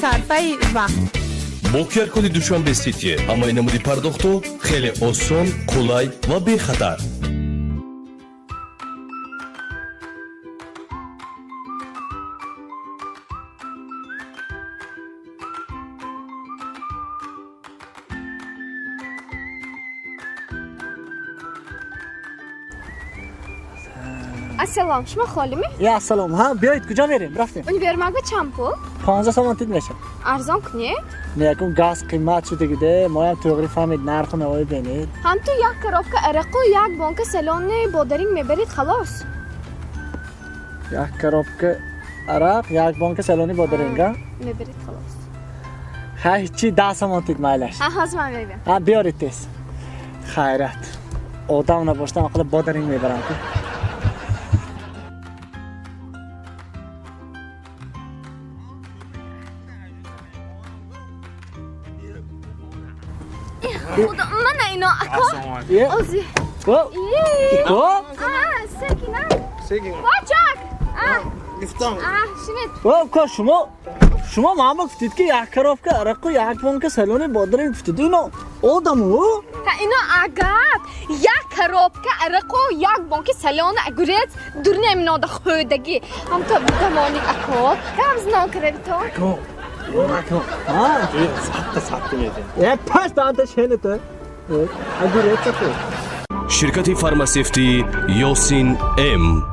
Сарфаи вақт. Бо QR-коди Душанбе Сити ҳамаи намуди пардохтҳо хеле осон, қулай ва бехатар. Ассалом, шумо холиме? Я, ассалом. Ҳа, биёед, куҷо мерем? Рафтем. Универмагба чанд пул? 15 сомон тид мешавад. Арзон кунед. Якум газ қимат шудагиде, моям туғри фаҳмид, нарху навои бенед. Ҳам ту як коробка арақу як бонка салони бодаринг мебарид, халос. Як коробка арақ, як бонка салони бодаринг, а? Мебарид, халос. Ҳа, ҳичи, 10 сомон тид, майлаш. Ҳа, ҳозир ман мебиям. Ҳа, биёред тез. Хайрат. Одам набоштам, ақала бодаринг мебарам ку. Худо, мана ино, ако. Ози. Ко? А, секина. Бочак. А. Гуфтам. А, шинед. О, ко шумо мама гуфтид ки як коробка арақу як бонка салони бодаринг гуфтид. Ино одаму? Ҳа, ино агар як коробка арақу як бонки салони огурец дурне минода хӯдагӣ. Ҳам то дамоник ако. Рамз нон кардавито. Ако. Ако. Ҳа? Садта садта медем. Е, паш данта шенета. Огурец ако. Ширкати фармасевтии Ёсин М.